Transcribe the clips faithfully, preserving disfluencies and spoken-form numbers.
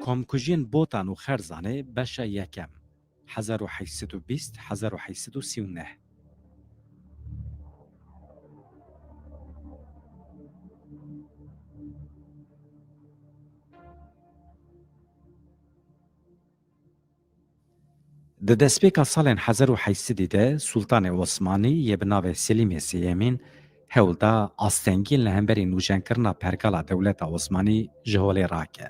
Komkujiyên Botan û Xerzanê, beşa yekem, hezar û heyşt sed û bîst, hezar û heyşt sed û sî û neh. Di destpêka salên hezar û heyşt sedî de Sultanê Osmanî yê bi navê Selîmê Sêyemîn hewl da astengiyên li hemberî nûjenkirina pergala dewleta Osmanî ji holê rake.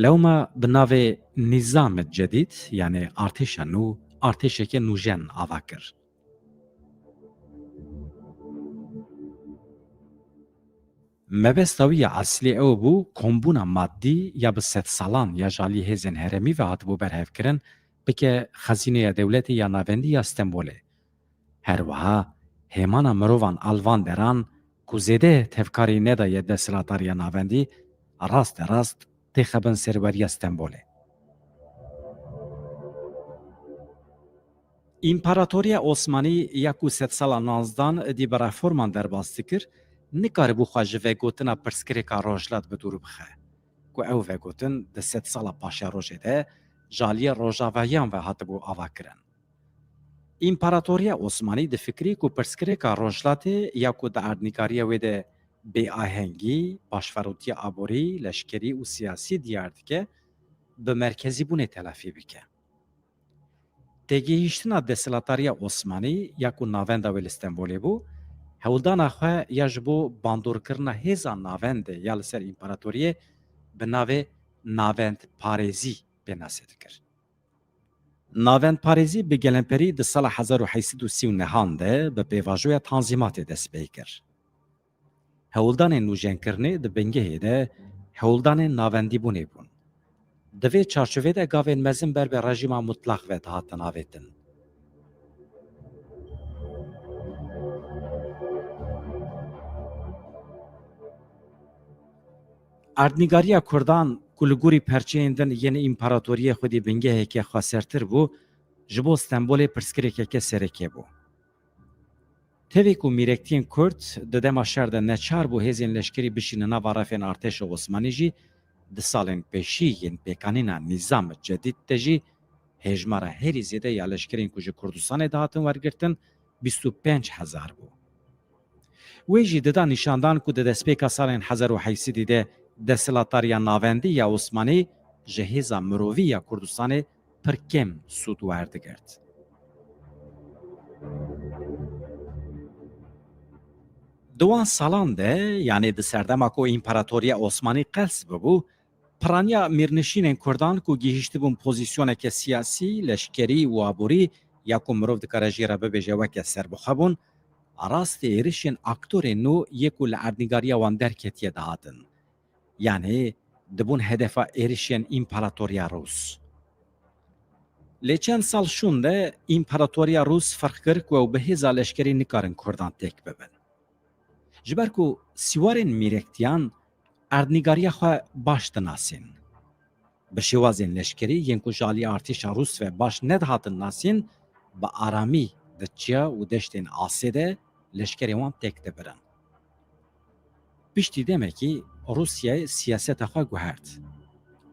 Lewma bi navê Nîzam Cedîd, yanî artêşa nû, artêşeke nûjen ava kir. Mebesta wî ya eslî ew bû, kombûna madî ya bi sedsalan ya ji alî hêzên herêmî ve hatibû berhevkirin, bike xezîneya dewletê ya navendî ya Stenbolê. Her wiha hêmana mirovan a li van deran ku zêde tevkarî nedaye desthilatdariya navendî, raste rast têxebin serweriya Stenbolê. Împaratoriya Osmanî ya ku sedsala nozdan dî bi reforman derbas dikir, nikaribû xwe ji vegotina pirsgirêka rojhilat bi dûr bixe, ku ew vegotin di sedsala paşerojê de ji aliyê rojaviyan ve hatibû avakirin. Împaratoriya Osmanî difikirî ku pirsgirêka rojhilatê ya ku di erdnîgariya wê de bêahengî, paşverotiya aborî, leşkerî û siyasî diyar dike, bi merkezîbûnê telafî bike. Têgihîştina desthilatdariya Osmanî ya ku navenda wê li Stenbolê bû, hewldana xwe ya ji bo bandorkirina hêza navendê ya li ser împaratoriyê bi navê navendparêzî pênase dikir. Navendparêzî bi gelemperî di sala hezar û heyt sed û sî û nehan de bi pêvajoya tanzîmatê dest pê kir. Hewldanên nûjenkirinê di bingehê de hewldanên navendîbûnê bûn. Di vê çarçovê de gavên mezin ber bi rejîma mutlaq ve dihatin avêtin. Erdnîgariya Kurdan ku li gorî perçeyên din yên împaratoriyê xwedî bingeheke xwesertir bû, ji bo Stenbolê pirsgirêkeke sereke bû. Tevî ku mîrektiyên Kurd di dema şer de neçar bû hêzên leşkerî bişînin nava refên artêşa Osmanî jî, di salên pêşî yên pêkanîna Nîzam Cedîd de jî hêjmara herî zêde ya leşkerên ku ji Kurdistanê dihatin wergirtin bîst û pênc hezar bû. Wê jî dida nîşandan ku di destpêka salên hezar û heyt sedî de desthilatdariya navendî ya Osmanî ji hêza mirovî ya Kurdistanê pir kêm sûd werdigirt. Di wan salan de, yanî di serdema ku Împaratoriya Osmanî qels bibû, piraniya mîrnişînên Kurdan ku gihîştibûn pozîsyoneke siyasî, leşkerî û aborî ya ku mirov dikare jê re bibêje weke serbixwe bûn, rastî êrişên aktorên nû yê ku li erdnîgariya wan derketiye dihatin. Yanî dibûn hedefa êrişên Împaratoriya Rûs. Lê çend sal şûn de Împaratoriya Rûs ferq kir ku ew bi hêza leşkerî nikarin Kurdan têk bibin. Ji ber ku sîwarên mîrektiyan erdnîgariya xwe baş dinasîn. Bi şêwazên leşkerî yên ku ji alî artêşa Rûs ve baş nedihatin nasîn, bi aramî di çiya û deştên asê de leşkerên wan têk dibirin. Piştî demekî Rûsyayê siyaseta xwe guhert.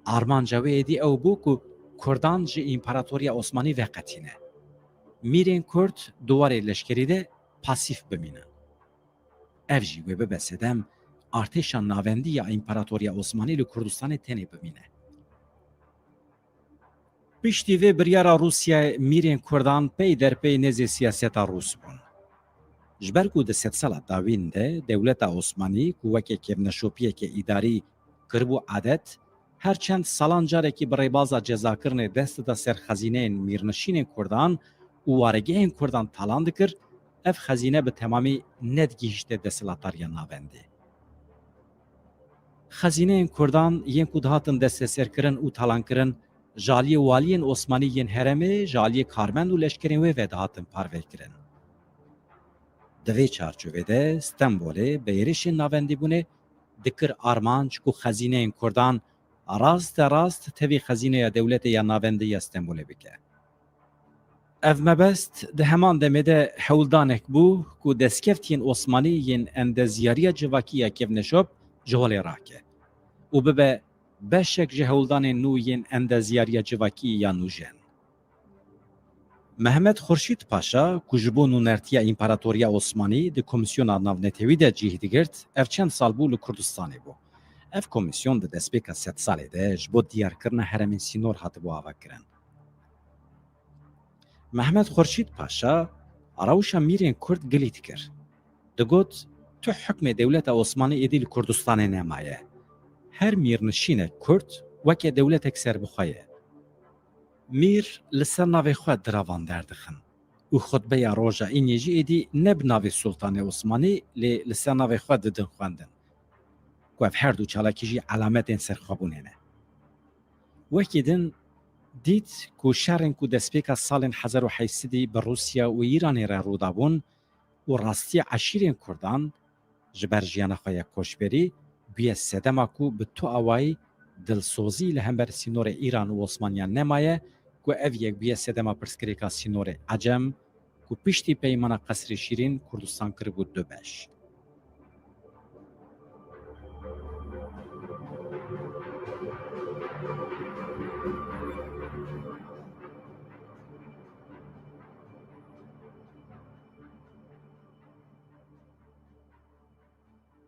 Armanca wê êdî ew bû ku Kurdan ji Împaratoriya Osmanî veqetîne. Mîrên Kurd di warê leşkerî de pasîf bimînin. Ev jî wê bibe sedem artêşa navendî ya Împaratoriya Osmanî li Kurdistanê tenê bimîne. Piştî vê biryara Rûsyayê mîrên Kurdan pey derpey nêzê siyaseta Rûs bûn. Ji ber ku di sedsala dawîn de dewleta Osmanî ku weke kevneşopiyeke îdarî kiribû adet, her çend salan carekî bi rêbaza cezakirinê dest dida ser xezîneyên mîrnişînên Kurdan û waregehên Kurdan talan dikir, ev xezîne bi temamî nedigihîşte desthilatdariya navendê. Xezîneyên Kurdan yên ku dihatin desteserkirin û talankirin, ji aliyê waliyên Osmanî yên herêmê, ji aliyê karmend û leşkerên wê ve dihatin parvekirin. Di vê çarçovê de Stenbolê bi êrişên navendîbûnê dikir armanc ku xezîneyên Kurdan raste rast tevî xezîneya dewletê ya navendî ya Stenbolê bike. Ev mebest di heman demê de hewldanek bû ku destkeftiyên Osmanî yên endezyariya civakî ya kevneşop ji holê rake. û bibe beşek ji hewldanên nû yên endezyariya civakî ya nûjen. Mehmet Xurşîd Paşa, ku ji bo nûnertiya Împaratoriya Osmanî di Komîsyona Navnetewî de cih digirt, ev çend sal bû li Kurdistanê bû. Ev komîsyon di destpêka sedsalê de ji bo diyarkirina herêmên sînor hatibû avakirin. Mehmet Xurşîd Paşa rewşa mîrên Kurd gilî dikir. Digot, tu hukmê dewleta Osmanî êdî li Kurdistanê nemaye. Her mîrnişînek Kurd weke dewletek serbixwe ye. Mîr li ser navê xwe diravan derdixin û xutbeya roja înê jî êdî ne bi navê Sultanê Osmanî lê li ser navê xwe didin xwendin. Ku ev her du çalakî jî elametên serxwebûnê ne. Wekî din dît ku şerên ku destpêka salên hezar û heyt sedî bi Rûsya û Îranê re rû dabûn û rastiya eşîrên Kurdan ji ber jiyana xwe ya koçberî bûye sedema ku bi tu awayî dilsozî li hember sînorê Îran û Osmaniyan nemaye ku ev yek bûye sedema pirsgirêka sînorê Ecem ku piştî peymana Qesrê Şîrîn Kurdistan kiribû du beş.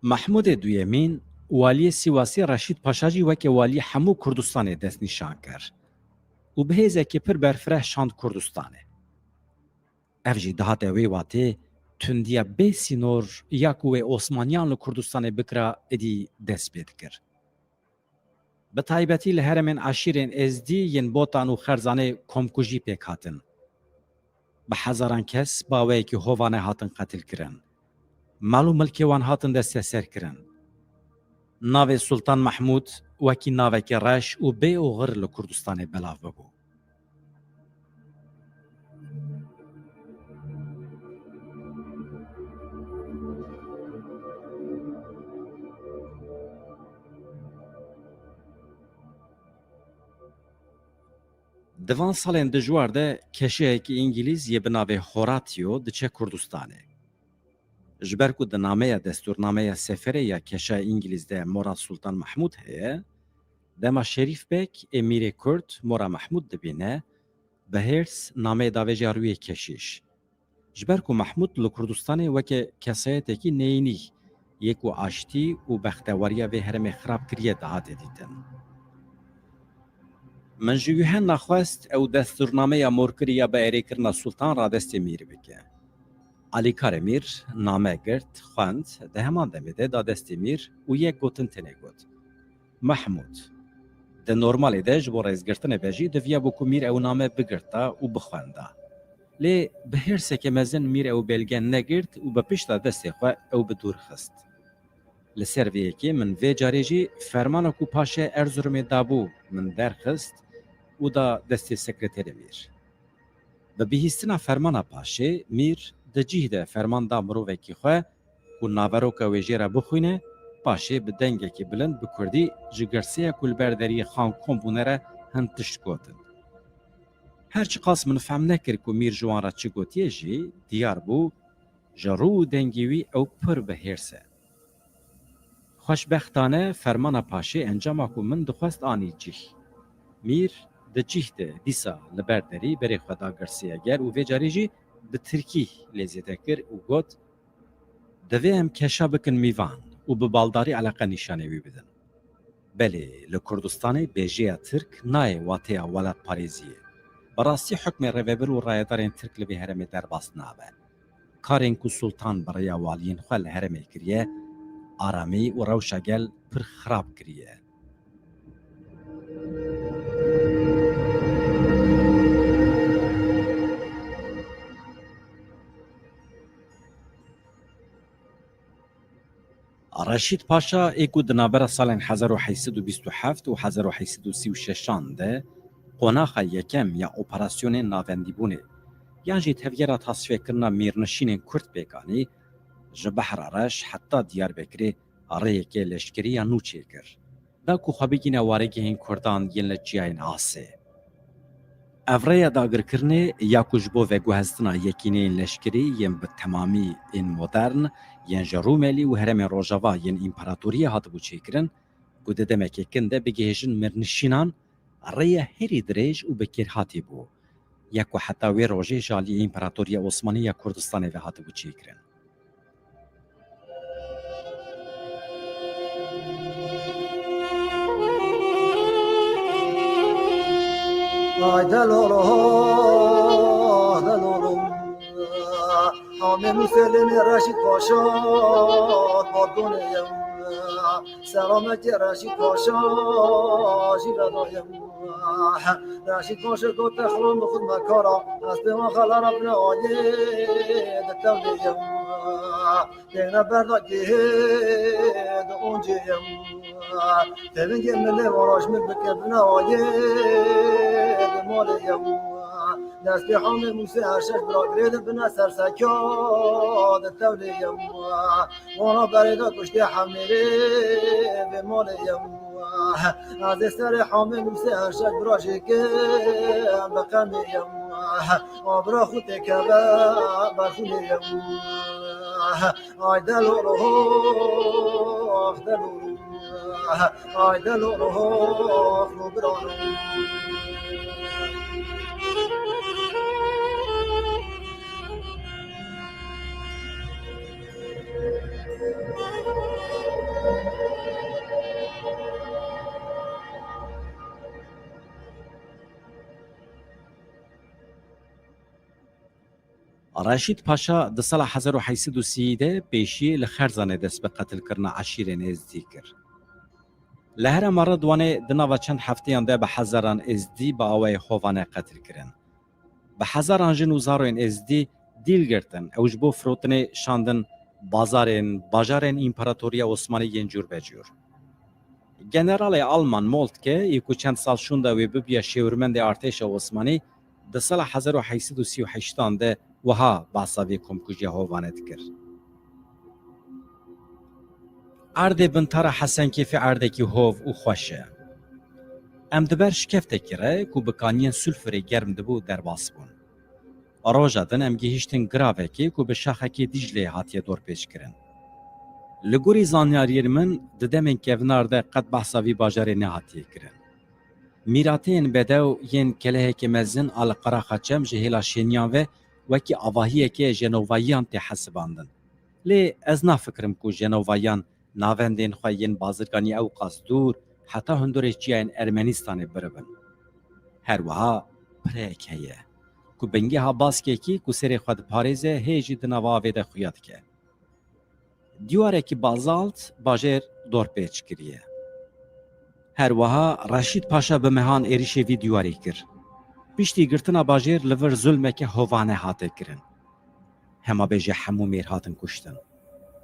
Mehmûdê Duyemîn, waliyê Sîwasê Reşîd Paşa jî weke waliyê hemû Kurdistanê destnîşan kir û bi hêzekî pir berfireh şand Kurdistanê. Ev jî dihate wê watê tundiya bê sînor ya ku wê Osmaniyan li Kurdistanê bikira êdî dest pê dikir. Bi taybetî li herêmên eşîrên Êzdî yên Botan û Xerzanê komkujî pêk hatin. Bi hezaran kes bi awayekî hovane hatin qetilkirin. Mal û milkê wan hatin desteserkirin. Navê Sultan Mehmûd wekî navekî reş û bê oxir li Kurdistanê belav bibû. Di van salên dijwar de keşeyekî Îngilîz yê bi navê Horatio diçe Kurdistanê. Ji ber ku di nameya destûrnameya seferê ya keşa Îngilîz de mora Sultan Mehmûd heye, dema Şerîf Beg ê mîrê Kurd mora Mehmûd dibîne, bi hêrs nameyê davêje rûyê keşîş. Ji ber ku Mehmûd li Kurdistanê weke kesayetekî neyînî yê ku aştî û bextewariya vê herêmê xirab kiriye dihate dîtin. Min ji Yuhenna xwest ew destûrnameya morkirî ya bi erêkirina Sultan radestê mîr bike. Alîkarê mîr name girt, xwend, di heman demê de da destê mîr û yek gotin tenê got, Mehmûd. Di normalê de ji bo rêzgirtinê ve jî diviyabû ku mîr ew name bigirta û bixwenda. Lê bi hêrseke mezin mîr ew belge negirt û bi pişta destê xwe ew bi dûr xist. Li ser vê yekê min vê carê jî fermana ku paşê Erzurumê dabû min derxist û da destê sekreterê mîr. Bi bihîstina fermana paşê, mîr di cih de ferman da mirovekî xwe ku naveroka wê jê re bixwîne, paşê bi dengekî bilind bi kurdî ji girseya ku li ber deriyê xan kom bûne re hin tişt gotin. Her çiqas min fehm nekir ku mîr ji wan re çi gotiye jî, diyar bû, ji rû û dengê wî ew pir bi hêrs e. Xweşbextane fermana paşê encama ku min dixwest anî cih. Mîr di cih de dîsa li ber derî berê xwe da girseya gel û vê carê jî bi tirkî lê zêde kir û got, Divê em keşa bikin mîvan û bi baldarî eleqe nîşanê wî bidin. Belê, li Kurdistanê bêjeya Tirk nayê wateya welatparêziyê. Bi rastî hukmê rêvebir û rayedarên Tirk li vê herêmê derbas nabe. Karên ku Sultan bi rêya waliyên xwe li herêmê kiriye, aramî û rewşa gel pir xirab kiriye. Reşîd Paşa ê ku di navbera salên hezar û heyt sed û bîst û heft û hezar û heyt sed û sî û şeş an de qonaxa yekem ya operasyonên navendîbûnê yan jî tevgera tasfiyekirina mîrnişînên Kurd pêk anî, ji Behra Reş heta Diyarbekirê rêyeke leşkerî ya nû çêkir, da ku xwe bigihîne waregehên Kurdan yên li çiyayên Asê. Ev rêya dagirkirinê ya ku ji bo veguheztina yekîneyên leşkerî yên bi temamî ên modern yên ji Rûmelî û herêmên Rojava yên împaratoriyê hatibû çêkirin, ku di demekê kin de bigihêjin mirnişînan, rêya herî dirêj û bi kêrhatî bû, ya ku heta wê rojê ji aliyê Împaratoriya Osmanî ya Kurdistanê ve hatibû çêkirin. Hayde lolo, hayde lolo. Hamê Muselinê Reşîd Paşa, Bordonê yem. Selametê Reşîd Paşa, jî vedayem. Reşîd Paşa gote xilo min xud me kara, ez pê wan xelara bine ayê, di tevlê yem. Têne berda gihê di oncê yem. Tevingê milê wan raj min bike bine ayê, di malê yem. Destê Hamê Mûsê Erşeş bira girê di bine ser sekya, di tevlê yem. Wana berê de kuştê Hemêrê, vê malê yem. Ez ê serê Hamê Mûsê Erşeş bira jêkim, bi qemê yem. Abra xwe têkeve, berxûnê yem. Ay delo ro, ah delo ro. Ay delo ro, ah ro bira ro. Reşîd Paşa di sala hezar û heyt sed û sî de pêşî li Xerzanê dest bi qetilkirina eşîrên Êzdî kir. Li herêma Redwanê di nava çend hefteyan de bi hezaran Êzdî bi awayê hovane qetil kirin. Bi hezaran jin û zarokên Êzdî dîl girtin, ew ji bo firotinê şandin bazarên, bajarên Împaratoriya Osmanî yên cûrbecûr. Generalê Alman Moltke, yê ku çend sal şûnda wê bibiya şêwirmendê artêşa Osmanî, di sala hezar û heyt sed û sî û heştan de wiha behsa vê komkujiya hovane dikir: Erdê Bintara Hesenkêfê erdekî hov û xweş e. Em di ber şikeftekî re ku bi kaniyên sulfurê germ dibû derbas bûn. Roja din em gihîştin giravekê ku bi şaxekê Dîcleyê hatiye dorpêçkirin. Li gorî zanyariyên min di demên kevnar de qet behsa vî bajarê nehatiye kirin. Mîrateyên bedew yên kelehekê mezin a li qeraxa çem ji hêla şêniyan ve wekî avahiyeke jenovayiyan tê hesibandin. Lê ez nafikirim ku jenovayiyan navendên xwe yên bazirganî ewqas dûr heta hundirê çiyayên Ermenistanê biribin. Her wiha pireyek heye ku bingeha baskekî ku serê xwe diparêze hê jî di nava avê de xuya dike. Dîwarekî bazalt bajêr dorpêç kiriye. Her wiha Reşîd Paşa bi mehan êrişê vî dîwarî kir. Piştî girtina bajêr li vir zulmeke hovane hate kirin. Hema bêje hemû mêr hatin kuştin.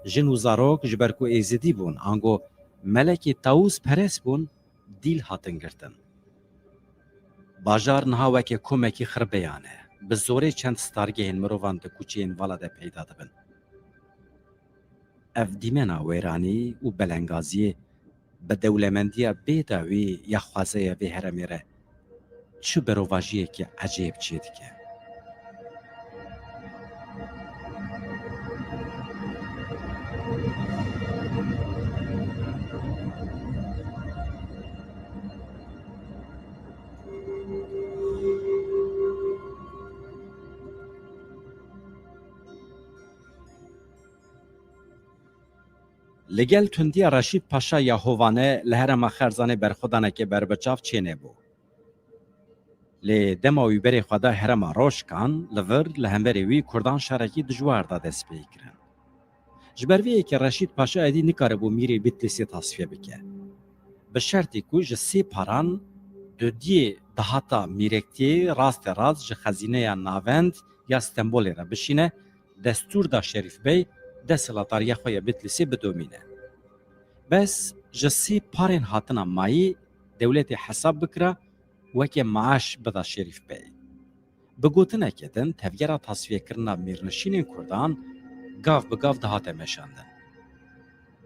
Jin û zarok ji ber ku Êzidî bûn, ango melekê Tawûs perest bûn, dîl hatin girtin. Bajar niha weke komekî xirbeyan e. Bi zorê çend stargehên mirovan di kuçeyên vala de peyda dibin. Ev dîmena wêranî û belengaziyê bi dewlemendiya bê dawî ya xwezaya vê herêmê re çi berovajiyekî ecêb çêdike? Li gel tundiya Reşîd Paşa ya Hovane li herêma Xerzanê berxwedaneke berbiçav çênebû. Lê dema wî berê xwe da herêma Roşkan, li vir li hemberê wî Kurdan şerekî dijwar da dest pê kirin. Ji ber vê yekê Reşîd Paşa êdî nikaribû mîrê Bitlîsê tasfiye bike. Bi şertî ku ji sê paran dudiyê dahata mîrektiyê raste rast ji xezîneya navend ya Stenbolê re bişîne, destûr da Şerîf Bey desthilatdariya xwe ya Bitlîsê bidomîne. Bes ji sê parên hatina mayî dewletê hesab bikira weke maaş bida Şerîf Bey. Bi gotineke din, tevgera tasfiyekirina mêrnişînên Kurdan gav bi gav dihate meşandin.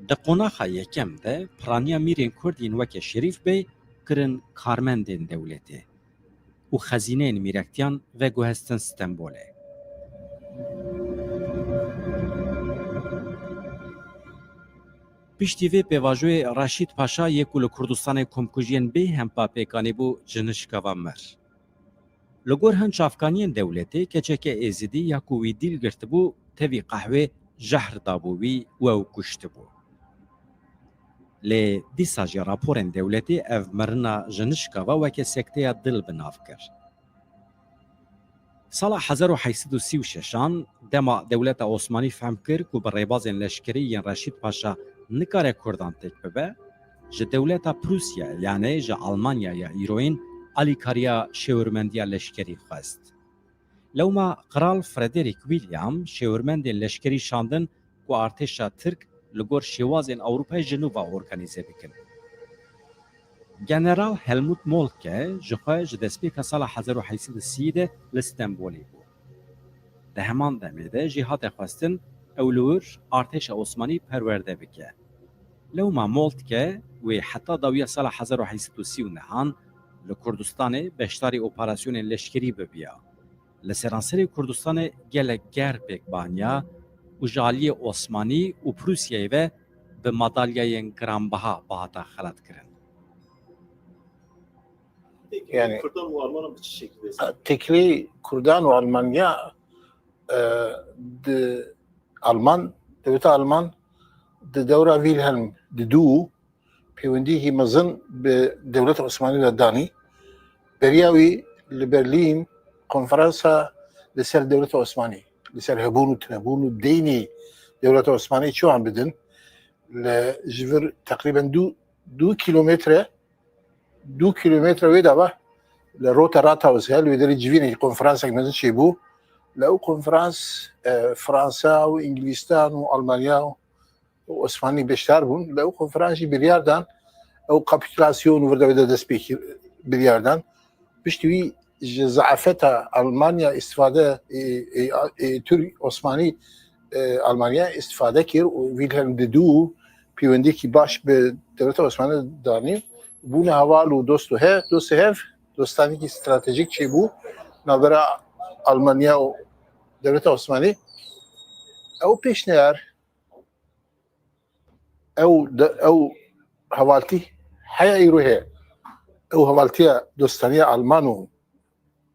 Di qonaxa yekem de piraniya mîrên Kurd yên weke Şerîf Bey kirin karmendên dewletê û xezîneyên mîrektiyan veguhestin Stenbolê. Piştî vê pêvajoyê Reşîd Paşa yê ku li Kurdistanê komkujiyên bê hempa pêk anîbû, ji nişka ve mir. Li gor hin çavkaniyên dewletê, keçeke Êzidî ya ku wî dîl girtibû, tevî qehwê jehr dabû wî û ew kuştibû. Lê dîsa jî raporên dewletê ev mirina ji nişka ve weke sekteya dil bi nav kir. Sala hezar û heyt sed û sî û şeşan, dema dewleta Osmanî fehm kir ku bi rêbazên leşkerî yên Reşîd Paşa nikare Kurdan têk bibe, ji dewleta Prûsya, yanê ji Almanya ya îroyîn, alîkariya şêwirmendiya leşkerî xwest. Lewma Qral Frederick William şêwirmendên leşkerî şandin ku artêşa Tirk li gor şêwazên Ewropayê ji nû ve organîze bikin. General Helmut Moltke ji xwe ji destpêka sala hezar û heyt sed û sî de li Stenbolê bû. Di heman demê de jî hate xwestin ew li wir artêşa Osmanî perwerde bike. Lewma Moltke wê heta dawiya sala hezar û heyt sed û sî û nehan li Kurdistanê beşdarî operasyonên leşkerî bibiya. Li seranserê Kurdistanê gelek ger pêk baniya û ji aliyê Osmanî û Prûsyayê ve bi madalyayên giranbiha bihata xelatkirin. Yani, Kurdan û Almanan bi çi şekilde? Têkilî Kurdan û Almanya, e, di Alman, dewleta Alman di dewra Wilhelm di dû pêwendiyekî mezin bi dewleta Osmanî ve danî. Beriya wî li Berlîn konferansa li ser dewleta Osmanî, li ser hebûn û tinebûn û deynê dewleta Osmanî çawan bidin, li ji vir teqrîben du, du kîlometre, du kîlometre wê dava li rota Rathaus heye, li wê derê civînekî konferansek mezin çêbû. Li ew konferans, e, Fransa û Îngilîstan û Almanya û Osmanî beşdar bûn. Li ew konferans jî biryar dan, ew kapîtulasyon û vir de wê de dest pê kir, biryar dan. Piştî wî ji zeafeta Almanya îstifade, ê, ê, ê, Türk, Osmanî, e, Almanya îstifade kir û Wilhelm di dû pêwendiyekî baş bi dewleta Osmanî danî. Bûne heval û dost û he, dost û hev, dostanîkî stratejîk çêbû navbera Almanya û dewleta Osmanî. Ew pêşniyar, ew de, ew hevaltî heya îro heye. Ew hevaltiya dostaniya Alman û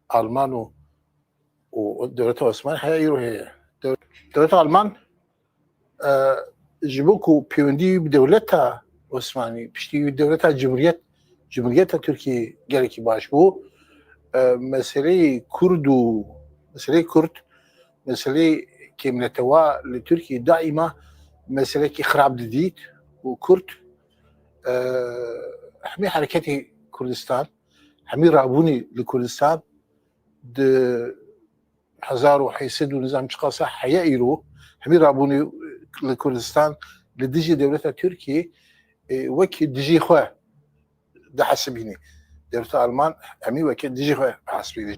Alman û û dewleta Osmanî heya îro heye. Dew-, dewleta Alman, e, ji bo ku pêwendî wî bi dewleta Osmanî, piştî wî dewleta Cumhuriyet, Cumhuriyeta Tirkiyê gelekî baş bû. E, meseleyê Kurd û meseleyê Kurd, meseleyê kêmnetewa li Tirkiyê daîma meselekî xirab didît û Kurd, e, hemî hereketê Kurdistan, hemî rabûnê li Kurdistan di hezar û heyt sed û nizam çiqasa heye îro, hemî rabûnê li Kurdistan li dijî dewleta Tirkiyê, e, wek dijî xwe dihesibînî. Dewleta Alman hemî weke dijî xwe dihesibînî.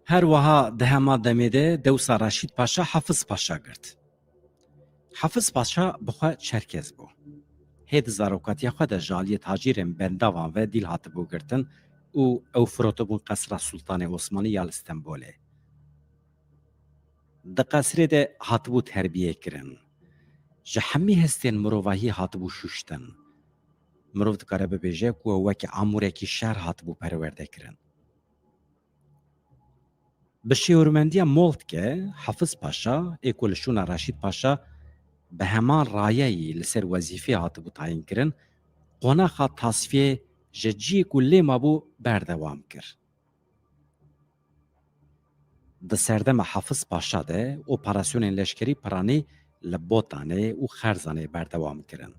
Her wiha di hema demê de dewsa Reşîd Paşa Hafiz Paşa girt. Hafiz Paşa bi xwe Çerkez bû. Hê di zarokatiya xwe de ji aliyê tacîrên bendavan ve dîl hatibû girtin û ew firotibûn qesra Sultanê Osmanî ya li Stenbolê. Di qesrê de hatibû terbiye kirin. Ji hemî hestên mirovahî hatibû şuştin. Mirov dikare bibêje ku ew weke amûrekî şer hatibû perwerde kirin. Bi şêwirmendiya Moltke, Hafiz Paşa, ê ku li şûna Reşîd Paşa bi heman rayeyî li ser wezîfê hatibû tayîn kirin, qonaxa tasfiyê ji ciyê ku lê mabû berdewam kir. Di serdema Hafiz Paşa de operasyonên leşkerî piranî li Botanê û Xerzanê berdewam kirin.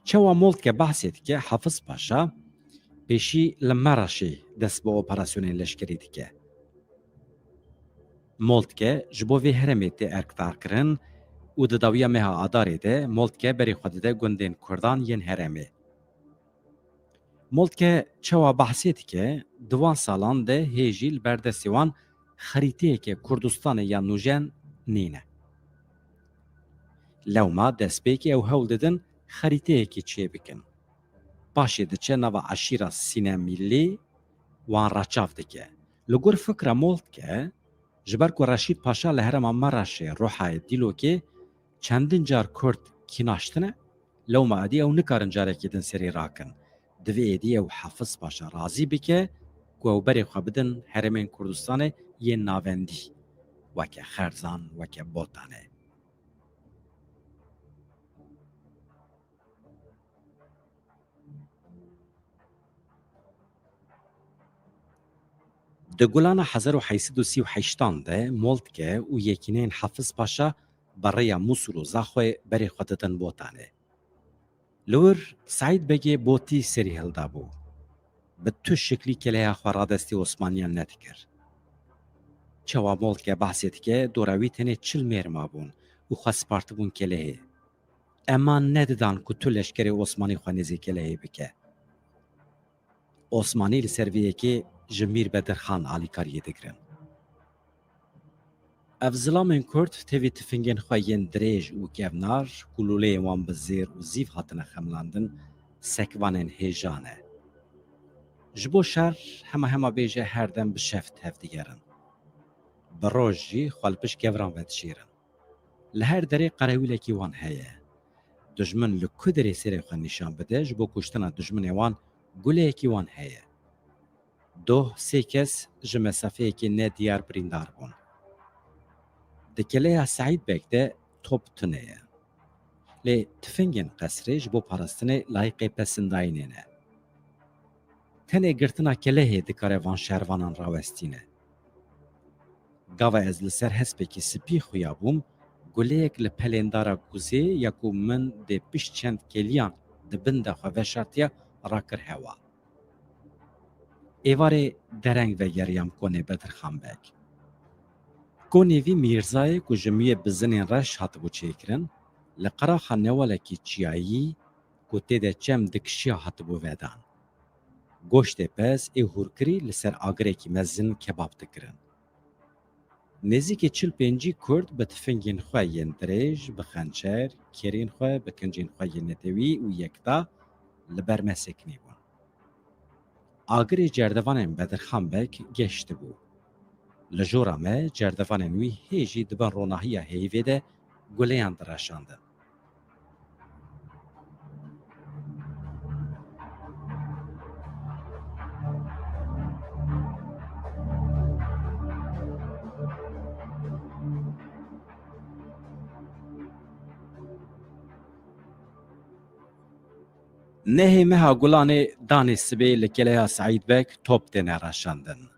Çawa Moltke behsê dike, Hafiz Paşa pêşî li Meraşê dest bi operasyonên leşkerî dike. Moltke ji bo vê herêmê tê erkdarkirin û di dawiya meha Adarê de Moltke berê xwe dide gundên Kurdan yên herêmê. Moltke çawa behsê dike, di wan salan de hê jî li ber destê wan xerîteyeke Kurdistanê ya nûjen nîne. Lewma destpêkê ew hewl didin xerîteyekê çêbikin. Paşê diçe nava eşîra Sîne Mîllî, wan reçav dike. Li gor fikra Moltke, ji ber ku Reşîd Paşa li herêma Mereşê, Ruhayê, Dîlokê çendin car Kurd kînaştine, lewma êdî ew nikarin carekê din serî rakin. Divê êdî ew Hafiz Paşa razî bike ku ew berê xwe bidin herêmên Kurdistanê yên navendî, weke Xerzan, weke Botanê. Di Gulana hezar û heyt sed û sî û heştan de Moltke û yekîneyên Hafiz Paşa bi rêya Mûsil û Zaxoyê berê xwe didin Botanê. Li wir Seîd Begê Botî serî hildabû. Bi tu şiklî keleya xwe radestî Osmaniyan nedikir. Çawa Moltke behsê dike, dora wî tenê çil mêr mabûn û xwe spartibûn kelehê. Eman nedidan ku tu leşkerê Osmanî xwe nêzî kelehê bike. Osmanî li ser vê yekê ji Mîr Bedirxan alîkariyê digirin. Ev zilamên Kurd tevî tifingên xwe yên dirêj û kevnar ku lûleyên wan bi zêr û zîv hatine xemilandin, sekvanên hêja ne. Ji bo şer hema hema bêje her dem bi şev tevdigerin. Bi roj jî xwe li pişt keviran vedişêrin. Li her derê qerewîlekî wan heye. Dijmin li ku derê serê xwe nîşan bide, ji bo kuştina dijminê wan guleyekî wan heye. Doh sê kes ji mesafeyekê nediyar birîndar bûn. Di keleya Seîd Beg de top tune ye. Lê tifingên qesrê ji bo parastinê layîqê pesindayînê ne. Tenê girtina kelehê dikare van şervanan rawestîne. Gava ez li ser hespekî spî xuya bûm, guleyek li pelên dara guzê ya ku min dê pişt çend keliyan di bin de xwe veşartiya rakir hewa. Êvarê dereng vegeriyam konê Bedirxan Beg. Konê vî mîrzayê ku ji miyê bizinên reş hatibû çêkirin, li qeraxa newalekî çiyayî ku tê de çem dikişiya hatibû vedan. Goştê pez ê hûrkirî li ser agirekî mezin kebab dikirin. Nêzîkî çil pêncî Kurd bi tifingên xwe yên dirêj, bi xençer, kêrên xwe bi kincên xwe yên netewî û yekta li ber me sekinî bûn. Agirê cerdevanên Bedirxan Beg geştibû. Li jora me cerdevanên wî hê jî di bin ronahiya heyvê de guleyan direşandin. Nehê meha Gulanê danê sibê li keleya Seîd Beg top têne reşandin.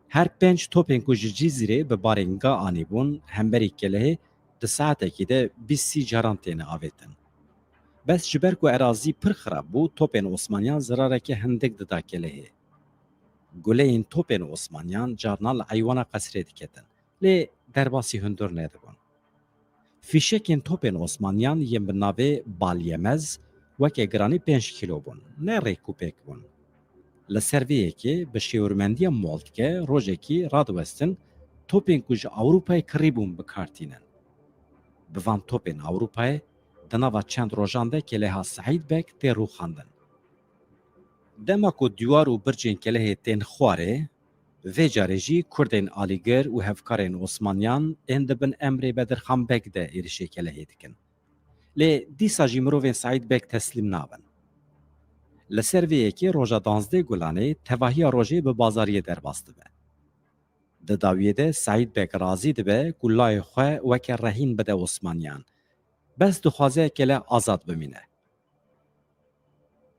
Her pênc topên ku ji Cizîrê bi barên ga anîbûn hemberî kelehê di saetekî de bîst sî caran têne avêtin. Bes ji ber ku erazî pir xirab bû, topên Osmaniyan zirareke hindik dida kelehê. Guleyên topên Osmaniyan carna li eywana qesrê diketin, lê derbasî hundir nedibûn. Fîşekên topên Osmaniyan yên bi navê Balyemez weke giranî pênc kîlo bûn, ne rêk û pêk bûn. Li ser vê yekê bi şêwirmendiya Moltke rojekî radiwestin topên ku ji Ewropayê kirîbûn bi kar tînin. Bi van topên Ewropayê di nava çend rojan de keleha Seîd Beg tê rûxandin. Dema ku dîwar û bircên kelehê tên xwarê, vê carê jî Kurdên alîgir û hevkarên Osmaniyan ên di bin emrê Bedirxan Beg de êrişê kelehê dikin. Lê dîsa jî mirovên Seîd Beg teslîm nabin. Li ser vê yekê roja danzdeh Gulanê tevahiya rojê bi bazariyê derbas dibe. Di dawiyê de Seîd Beg razî dibe ku layê xwe weke rehîn bide Osmaniyan. Bes dixwaze kele azad bimîne.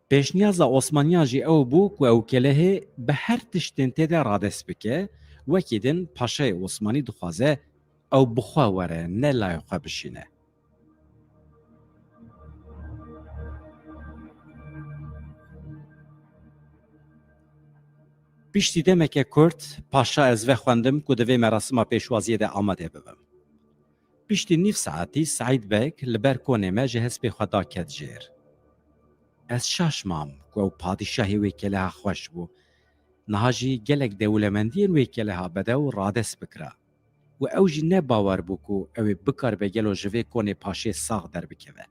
Pêşniyaza Osmaniyan jî ew bû ku ew kelehê bi her tiştên tê de radest bike, wekî din paşayê Osmanî dixwaze ew bi xwe were, ne layê xwe bişîne. Piştî demeke kurt, paşa ez vexwendim ku di vê merasima pêşwaziyê de amade bibim. Piştî nîv saetî Seîd Beg li ber konê me ji hespê xwe da ket jêr. Ez şaş mam ku ew padîşahê wê keleha xweş bû. Niha jî gelek dewlemendiyên wê keleha bedew radest bikira û ew jî ne bawer bû ku ew ê bikaribe gelo ji vê konê paşê sax derbikeve.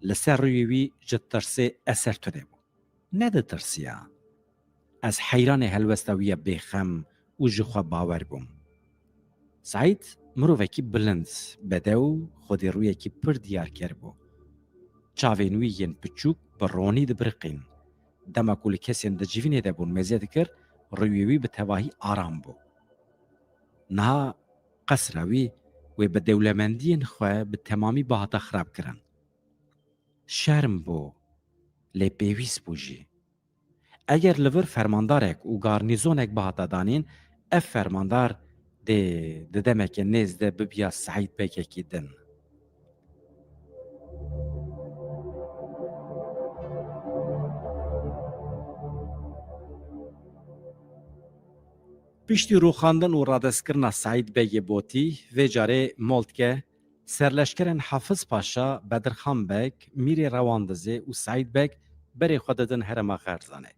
Li ser rûyê wî ji tirsê eser tune bû. Neditirsiya. Ez heyranê helwesta wî ya bêxem û ji xwe bawer bûm. Seîd mirovekî bilind, bedew, xwedî rûyekî pir diyarker bû. Çavên wî yên piçûk bi ronî dibiriqîn. Dema ku li kesên di civînê de bûn mêze dikir, rûyê wî bi tevahî aram bû. Niha qesra wî wê bi dewlemendiyên xwe bi temamî bihata xirabkirin. Şerm bû, lê pêwîst bû jî. Eger li vir fermandarek û garnîzonek bihata danîn, ev fermandar dê di demeke nêz de bibiya Seîd Begekî din. Piştî rûxandin û radestkirina Seîd Begê Botî, vê carê Moltke, serleşkerên Hafiz Paşa, Bedirxan Beg, Mîrê Rewandizê û Seîd Beg berê xwe didin herêma Xerzanê.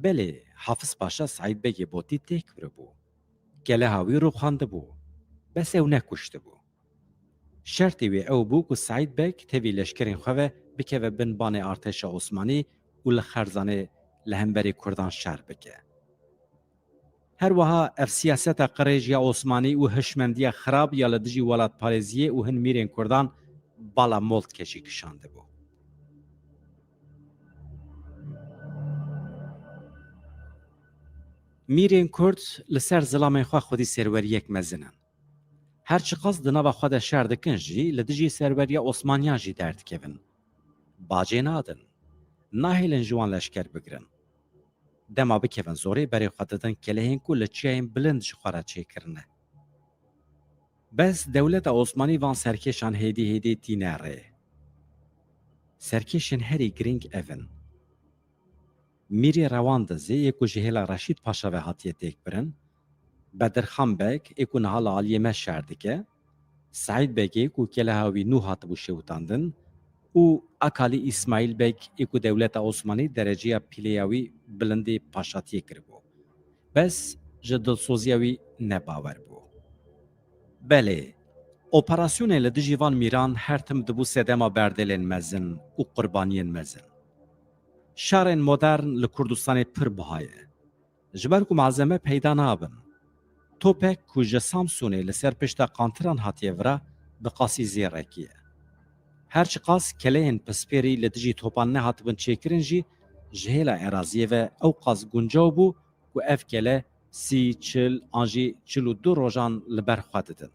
Belê, Hafiz Paşa Seîd Begê Botî têk biribû. Keleha wî rûxandibû. Bes ew nekuştibû. Şertê wê ew bû ku Seîd Beg tevî leşkerên xwe ve bikeve bin banê artêşa Osmanî û li Xerzanê li hemberî Kurdan şer bike. Her wiha ev siyaseta qirêj ya Osmanî û hişmendiya xirab ya li dijî welatparêziyê û hin mîrên Kurdan bala Moltke jî kişandibû. Mîrên Kurd li ser zilamên xwe xwedî serweriyek mezin in. Her çiqas di nava xwe de şer dikin jî, li dijî serweriya Osmaniyan jî derdikevin. Bacê nadin. Nahêlin ji wan leşker bigirin. Dema bikevin zorê, berê xwe didin kelehên ku li çiyayên bilind ji xwe re çêkirine. Bes dewleta Osmanî van serkêşan hêdî hêdî tîne rê. Serkêşên herî girîng ev in. Mîrê Rewandizê yê ku ji hêla Reşîd Paşa ve hatiye têkbirin, Bedirxan Beg ê ku niha li aliyê me şer dike, Seîd Begê ku keleha wî nû hatibû şewitandin û Akalî Îsmaîl Beg ê ku dewleta Osmanî dereceya pîleya wî bilindê paşatiyê kiribû. Bes ji dilsoziya wî ne bawer bû. Belê, operasyonên li dijî van mîran her tim dibû sedema berdêlên mezin û qurbaniyên mezin. Şerên modern li Kurdistanê pir biha ye. Ji ber ku malzeme peyda nabin. Topek ku ji Samsûnê li ser pişta qantiran hatiye vira, bi qasî zêrekî ye. Her çiqas keleyên pispêrî li dijî topan nehatibin çêkirin jî, ji hêla eraziyê ve ew qas guncaw bû ku ev kele sî, çil an jî çil û du rojan li ber xwe didin.